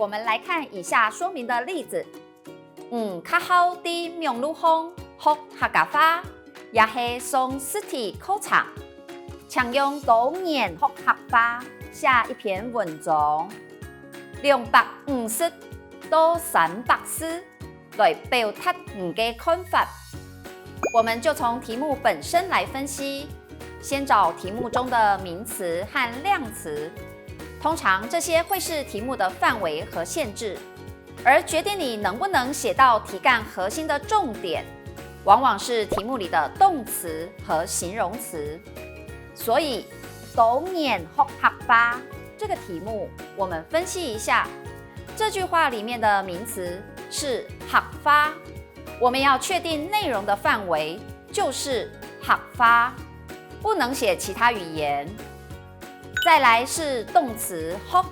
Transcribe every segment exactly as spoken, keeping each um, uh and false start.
我們來看以下說明的例子：你較好在網路項學客家話，也係上實體課程？請用多元學客話寫一篇文章，兩百五十到三百字，來表達你个看法。我們就從題目本身來分析，先找題目中的名詞和量詞，通常這些會是題目的範圍和限制，而決定你能不能寫到題幹核心的重點，往往是題目裡的動詞和形容詞。所以，多元學客話這個題目，我們分析一下，這句話裡面的名詞是客話，我們要確定內容的範圍就是客話，不能寫其他語言。再來是動詞學，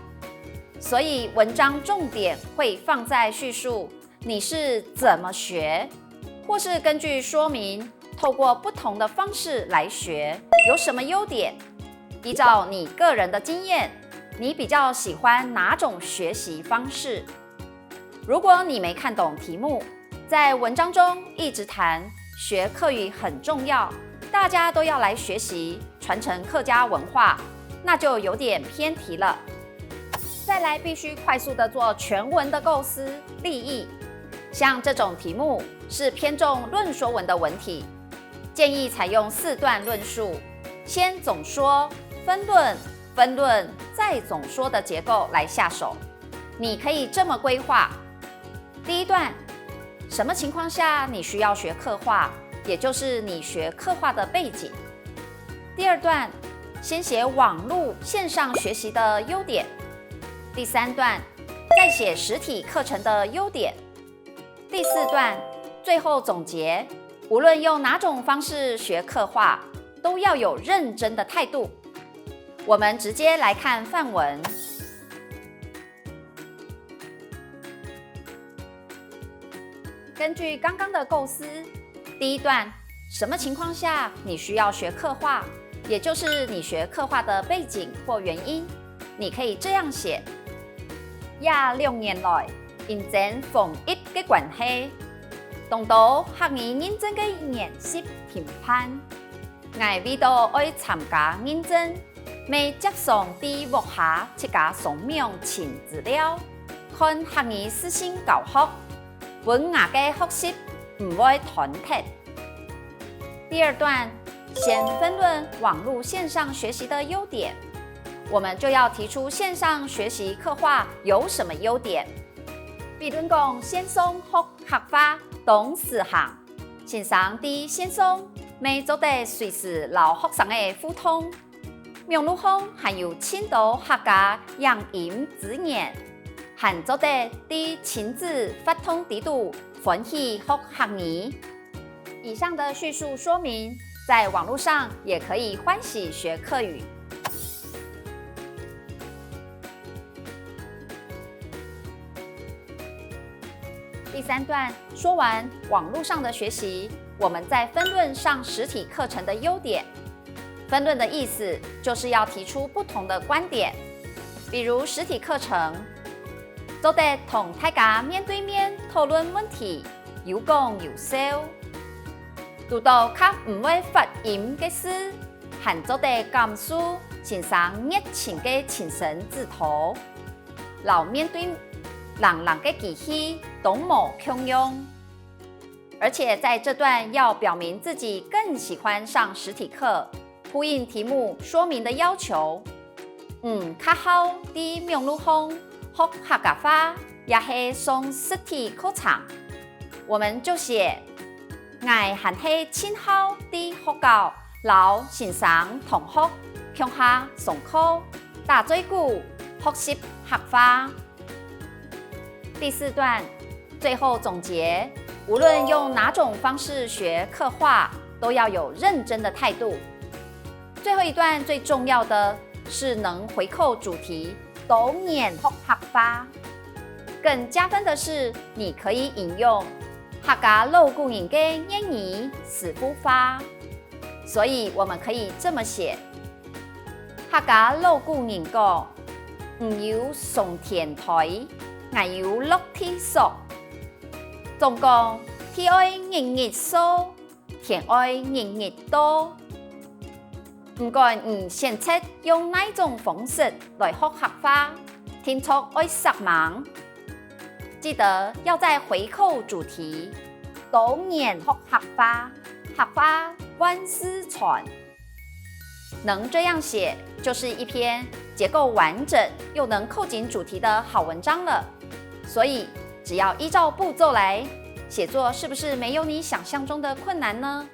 所以文章重點會放在敘述你是怎麼學，或是根據說明，透過不同的方式來學，有什麼優點？依照你個人的經驗，你比較喜歡哪種學習方式？如果你沒看懂題目，在文章中一直談學客語很重要，大家都要來學習，傳承客家文化，那就有點偏題了。再來必須快速地做全文的構思、立意。像這種題目是偏重論說文的文體，建議採用四段論述，先總說、分論、分論再總說的結構來下手。你可以這麼規劃：第一段，什麼情況下你需要學客話，也就是你學客話的背景。第二段，先寫網路線上學習的優點。第三段，再寫實體課程的優點。第四段，最後總結，無論用哪種方式學客話，都要有認真的態度。我們直接來看範文。根據剛剛的構思，第一段，什麼情況下你需要學客話，也就是你學客話的背景或原因，你可以這樣寫：這兩年來，因爭防疫个關係，當多客語認證个研習停辦。 𠊎為著愛參加認證，乜輒常在屋下自家上網尋資料，看客語視訊教學，分𠊎个學習毋會斷忒。第二段，先分論網路線上學習的優點，我們就要提出線上學習客話有什麼優點。比論講線上學客話當時行，先生在線上乜做得隨時摎學生仔互動。 網路項還有盡多客家影音資源，還做得在親子活動裡肚歡喜學客語。以上的敘述說明，在網路上也可以歡喜學客語。 第三段，說完網路上的學習，我們再分論上實體課程的優點。分論的意思就是要提出不同的觀點，比如實體課程，做得同大家面對面討論問題，有講有笑。堵著較毋會發音个字，還做得感受先生熱情个精神指導。 摎面對冷冷个機器都無共樣。而且在這段要表明自己更喜歡上實體課，呼應題目說明的要求。你較好在網路項學客家話，也係上實體課程？我們就寫：𠊎還係盡好在學校摎先生同學共下上課、打嘴鼓、學習客話。第四段，最後總結，無論用哪種方式學客話，都要有認真的態度。最後一段最重要的是能回扣主題，多元學客話。更加分的是，你可以引用客家老古人个諺語、師傅話。所以我們可以這麼寫：客家老古人講，毋有松田胎， ，𠊎有落地掃。總講，地愛日日掃，天愛日日到。毋管你選擇用哪種方式來學客話，定著愛煞猛。記得要再回扣主題，多元學客話，客話萬事傳。能這樣寫，就是一篇結構完整又能扣緊主題的好文章了。所以，只要依照步驟來，寫作是不是沒有你想像中的困難呢？